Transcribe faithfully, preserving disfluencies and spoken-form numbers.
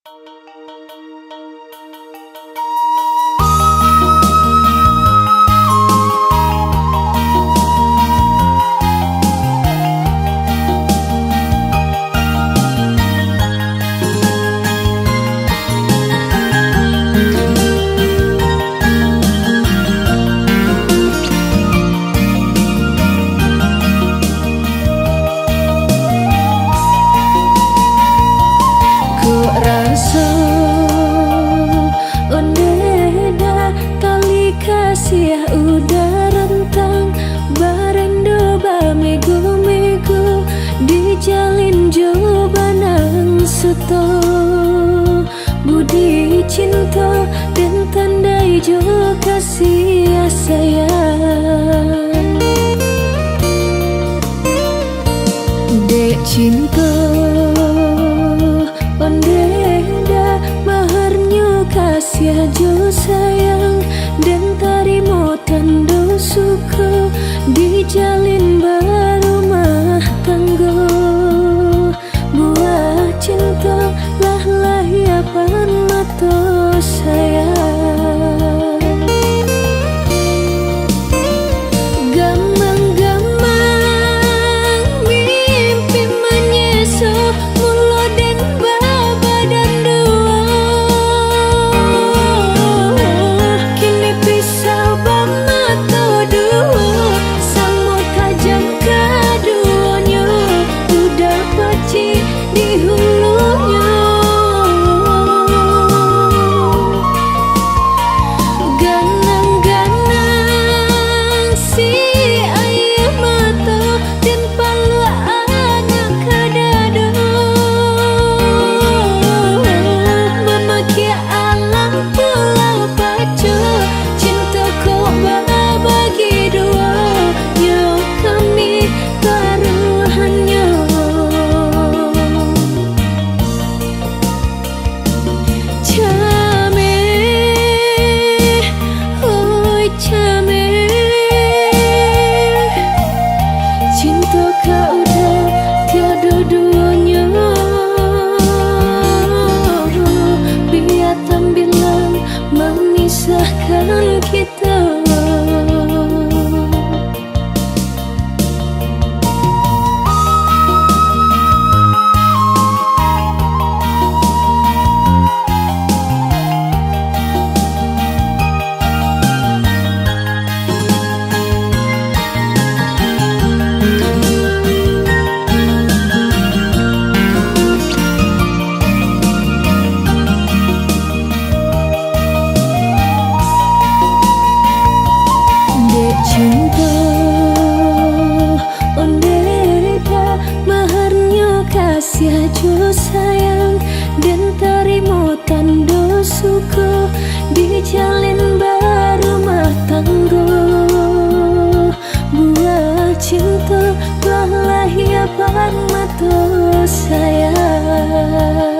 Kok raso ondeh dah, tali kasiah udah rentang, barendo bamego-mego, dijalin jo banang suto. Budi cinto den tandai jo kasiah sayang. Dek cinto ondeh dah, maharnyo kasiah jo sayang, den tarimo tando suko, dijalin barumah tanggo. Buah cinto lah lahia pan mato sayang. Gamang-gamang mimpi manyeso, mulo den babadan duo. Kini pisau bamato duo, samo tajam kaduonyo, udah pacik di hulunyo. Ganang-ganang si aia mato, den paluak anak ka dado. Mamakia alam pulau Paco, cinto ko babagi duo, nyo kami taruhannyo. Cameh, oi cameh, cinto ka udah tiado duonyo, bia tambilang mamisahkan kito. Dek cinto ondeh dah, maharnyo kasiah jo sayang, den tarimo tando suko, dijalin barumah tanggo. Buah cinto lah lahia pan mato sayang.